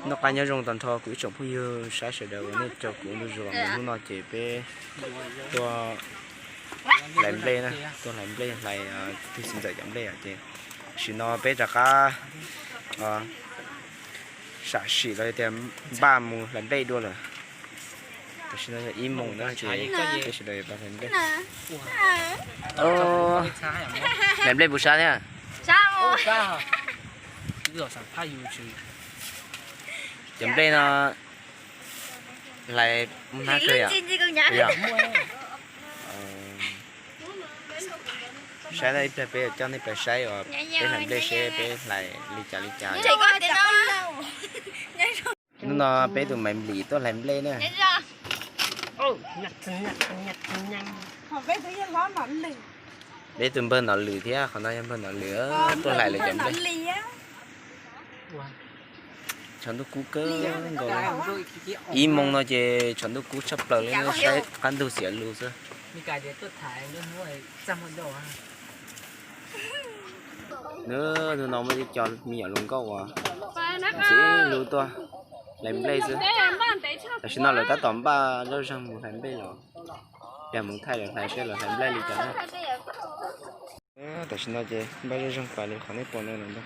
Noj qab nyob zoo tag nrho kuv ib tsoom phooj ywg saib sawv daws uas nej caum kuv ntu zus los mus hnub no ces peb tuaj hlais nplej na, tuaj hlais nplej hlais tus txiv ntxawm cov nplej ces tam sim no peb rov qab sam sim los tias npaj mus hlais nplej dua lawm. Tam sim no yog ib moos na ces peb sawv daws yuav hlais nplej. Hlais nplej puas sab thiab? Cov nplej no hlais hnab kawg yom? Saib ib pliag peb coj nej pais saib uas peb hlais nplej seb peb hlais li cas li cas. Hnub no peb tus Maiv Nplis tuaj hlais nplej na. Peb tus npawg Nom Lwm thiab, qhov no yog npawg Nom Lwm tuaj hlais lawv cov nplej. Tshav ntuj kub kawg nkaus li. Ib moos no ces tshav ntuj kub tshaj plaws li, saib qab ntug xiav lug xwb. Nws hnub no muaj ib co me nyuam hluas nkauj uas ntxiv lug tuaj hlais nplej xwb. Tam sim no lawv tab tom npaj zoj zeeg mus hlais nplej los, yog mus thaij lawv hlais seb lawv hlais nplej li cas na. Tam sim no ces npaj zoj zeeg pais li qhov nej pom no lawm ntag.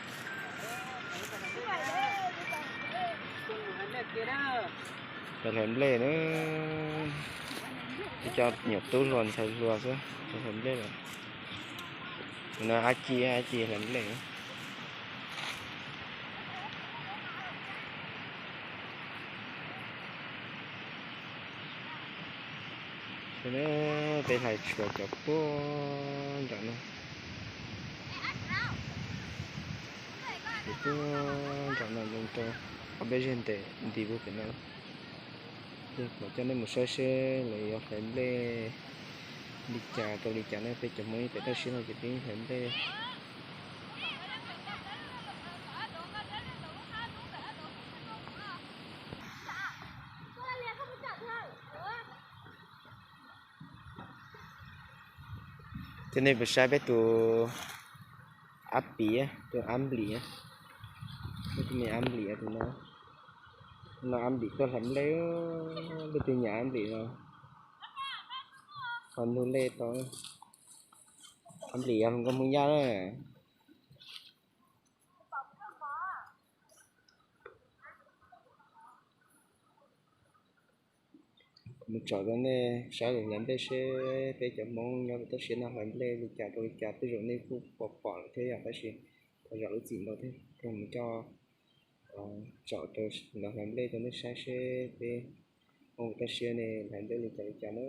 Lawv hlais nplej na, ib co nyuam tub hluas ntxhais hluas xwb lawv hlais nplej lawm. No ab ci, ab ci hlais nplej. Peb hlais tshuav cov puag nram no, cov puag nram no zoo rau ob peb zeg ntes nti puag pem no. Ces kuv coj nej mus saib seb lawv yuav hlais nplej li cas rau li cas na, peb cov Hmoob ib pem toj siab no ces peb hlais nplej. Ces nej pum saib peb tus ab pim, tus ab nplis, peb tus me ab nplis tus no, no ab nplis tuaj hlais nplej, leej twg nyiam ab nplis no ho nug lej tau. Ab nplis yog hluas nkauj Hmoob Yaj na. Mus tsom rau nej saib lawv hlais nplej seb peb cov Hmoob nyob rau toj siab no hlais nplej li cas rau li cas, tej zaum nej kuj pom pom lawm thiab yom, tab sis thov zam lub txim ntau thiab. Mus coj tsom rau lawv hlais nplej rau nej saib seb peb Hmoob toj siab ne hlais nplej li cas li cas na.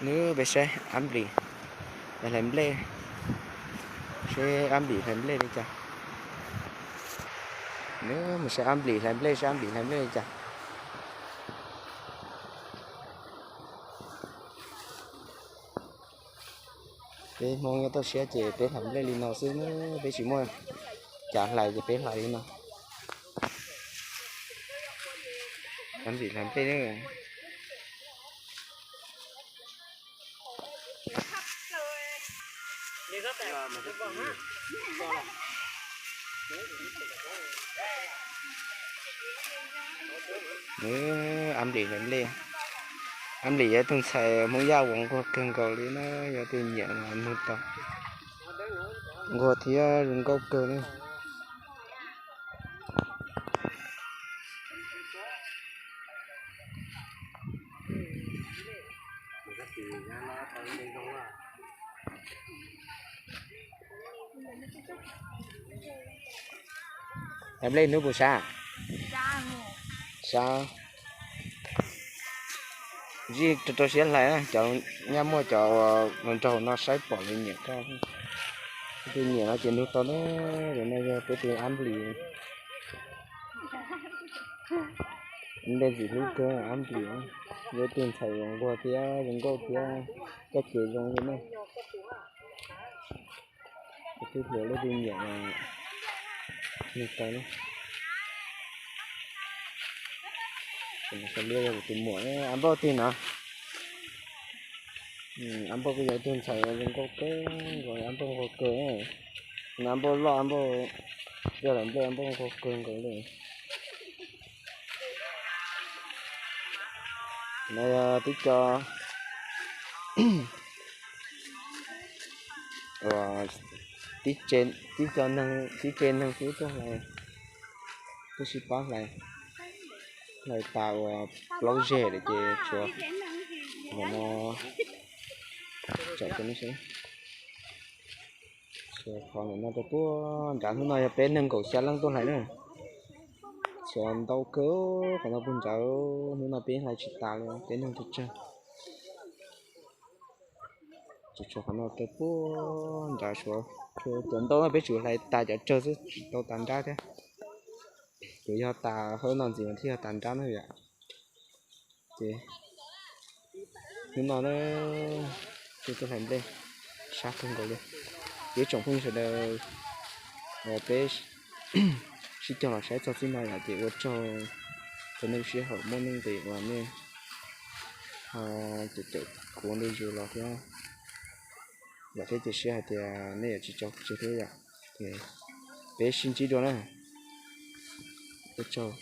Nws peb saib ab nplis hlais nplej, seb ab nplis hlais nplej li cas. Nws mus saib ab nplis hlais nplej, saib ab nplis hlais nplej li cas. Peb Hmoob nyob toj siab ces peb hlais nplej li no xwb, peb tsis muaj cav hlais ces peb hlais li no. Ab nplis hlais nplej. Ab nplis hlais nplej. Ab nplis yog ib tug ntxhais Hmoob Yaj uas nquag kawg nkaus li na, yog tus nyiam nug tau. Nquag thiab zoo nkauj kawg li. Hlais nplej hnub puas sab? Sab. Zij rau rau siab hlais, cov nyaj muaj cov uas nraug no saib pom li nyiam koj. Tus nyiam no ces nug tau na, no yog peb tus ab nplis. Nplej ntxim hlub kawg ab nplis, yog tus ntxhais zoo nquag thiab zoo nkauj thiab coj ces zoo li na. Tus twg hluas leej twg nyiam nug tau na. Tus muam ab npauj twg no? Ab npauj kuj yog tus ntxhais zoo nkauj kawg nkaus, ab npauj nquag kawg. No ab npauj loj, ab npauj Coj lawv nplej npoj nqua kawg nkaus li. No yog tib co, tib co neeg, tib tse neeg xwb tuaj hlais, tuaj sib pab hlais, hlais tas ua plaub zeg lawm ces tshuav qhov no, tsam rau nej seb, tshuav qhov no rau puag nrad. Hnub no yog peb neeg nkaum xya leej tuaj hlais na. Tshuav ntau kawg qhov no puag nrad, hnub no peb hlais tsis tas li, peb neeg tsawg tsawg. Tsuas tshuav qhov no rau puag nrad, tshuav cov ntau no peb tsuas hlais tas cov tsawg xwb tsis tau tas nrab thiab. Yuav yog tas hauv no ntxiv mas thiaj yog tas nrab na yom. Ces hnub no na, tuaj hlais nplej sab kawg nkaus li. Ces ib tsoom phooj ywg sawv daws, peb sib cog los saib txog txij no yom, ces ua tsaug rau nej lub sij hawm muaj nuj nqis uas nej ho caum caum kuv ua ntu zus los thiab. Vam thiab cia siab hais tias nej yuav tsis tso kuv tseg thiab yom. Ces peb sib ntsib dua na. Ua tsaug.